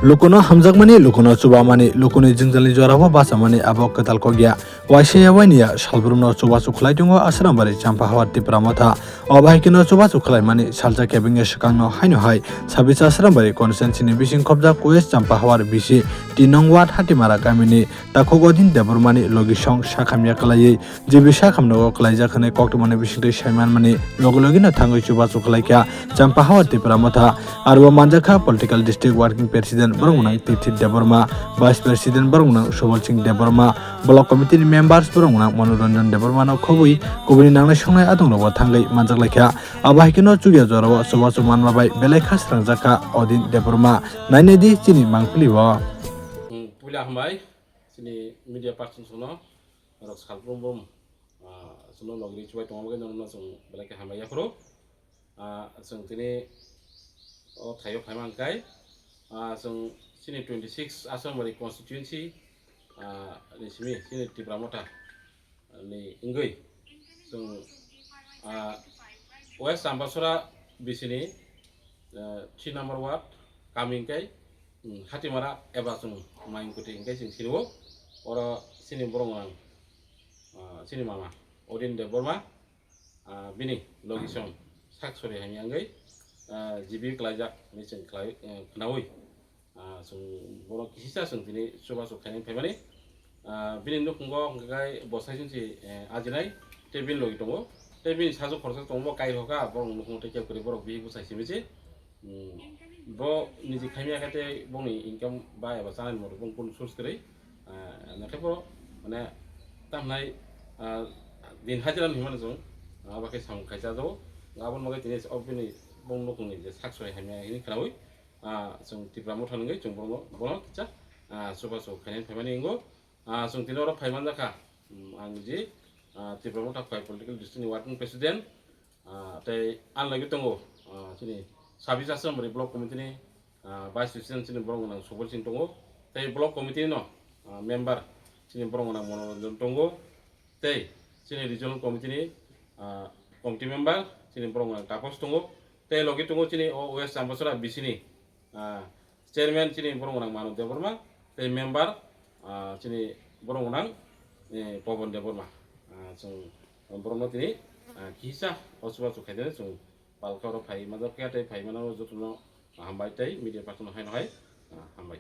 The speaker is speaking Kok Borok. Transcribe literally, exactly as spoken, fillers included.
Lukuno hamjakmani, lukuno chubamani, lukuni jwngjalni jorao bachamani abo kwtal kok ya. Waisa ya waini ya salbrumno chubachu khlai tongo Asrambari Champahawar Tipra Motha. Obo hai kheno chubachu khlaimani salsa kebengya swkangno haino hai sabis Asrambari constituency ni bising khobjak West Champahawar B C T nong ward Hatimara kamini takhuk Odin Debbarmani logisong sakhamya kwlaiwi G B sakhamno kwlaijak hwnwi koktwmani bisingtwi saimanmani logi logino thangwi chubachu khlaikha Champahawar Tipra Motha. Aro manjakha political district working president borok gwnang Tithi Debbarma, vice president borok gwnang Subal Singh Debbarma, block committee ni members borok gwnang Manoranjan Debbarma no khobwi kubuni nangnai songnai adongrokbo thangwi manjaklaikha. Abo hai kheno chukya jorao chubachu manma bai belai kha srangjakha Odin Debbarma. Nainai di chini mangpili o. Hmm, puila hambai chini media person sono rok salbrum brum, ah, sono logri chubai tongma bagwi nono chwng belai khe hambai yaphuru. Ah, chwng tini o thaio phaima hwnkhe, ah, chwng chini twenty six Asambari constituency, ah, ni simi chini Tipra Motha ni wngwi chwng, ah, West Ambasura B C ni, ah, three number ward kami hwnkhe, mm, Hatimara eba chwng Maingkoti hwnkhe chwng sinio. Oro chini borok gwnang, ah, chini mama Odin Debbarma, ah, bini logisong sak sori hamya wngwi, ah, G B kwlaijak hinwi chwng khlai, eh, khnaui. Ah, chwng bono kisisa chwng tini chubachu khainani phaimani. Ah, bini nukhungo hwnkhe kai bwsai chwng si, eh, ajinai tei bini logi tongo. Tei bini sajwk khoroksa tongo bo kaihoka borok nukhungo tei kebkwrwi borok bihik bwsai simi se. Hmm, bo niji khaimya khe tei boni income ba eba chanani moto bong kunu source kwrwi. Ah, naikhe bo mane tamnai, ah, din hajira hinmano chwng, ah, abo khe samung khai chajago. Aboni bagwi tini o bini bong nukhungni je sak sori hamya hini khnaui. Ah, chwng Tipra Motha nungwi chwng bono, bono kisa, ah, chubachu khainani phaimani wngo. Ah, chwng tini oro phaimanjakha, mm, ang niji, ah, Tipra Motha Khwai Political District ni Working President, ah, tei ang lagi tongo, ah, chini Sabis Asrambari Block Committee ni, ah, Vice President chini borok gwnang Subal Singh tongo, tei Block Committee no, ah, member chini borok gwnang Manoranjan tongo, tei chini Regional Committee ni, ah, committee member chini borok gwnang Taposh tongo, tei logi tongo chini o West Ambasura B C ni, ah, chairman chini borok gwnang Manav Debbarma, tei member, ah, chini borok gwnang, eh, Pawan Debbarma. Ah, chwng borokno tini, ah, kisa ochubachu khaidani chwng palka oro phai manjakya tei phai manano jotono hambai tei media person haino hai, ah, hambai.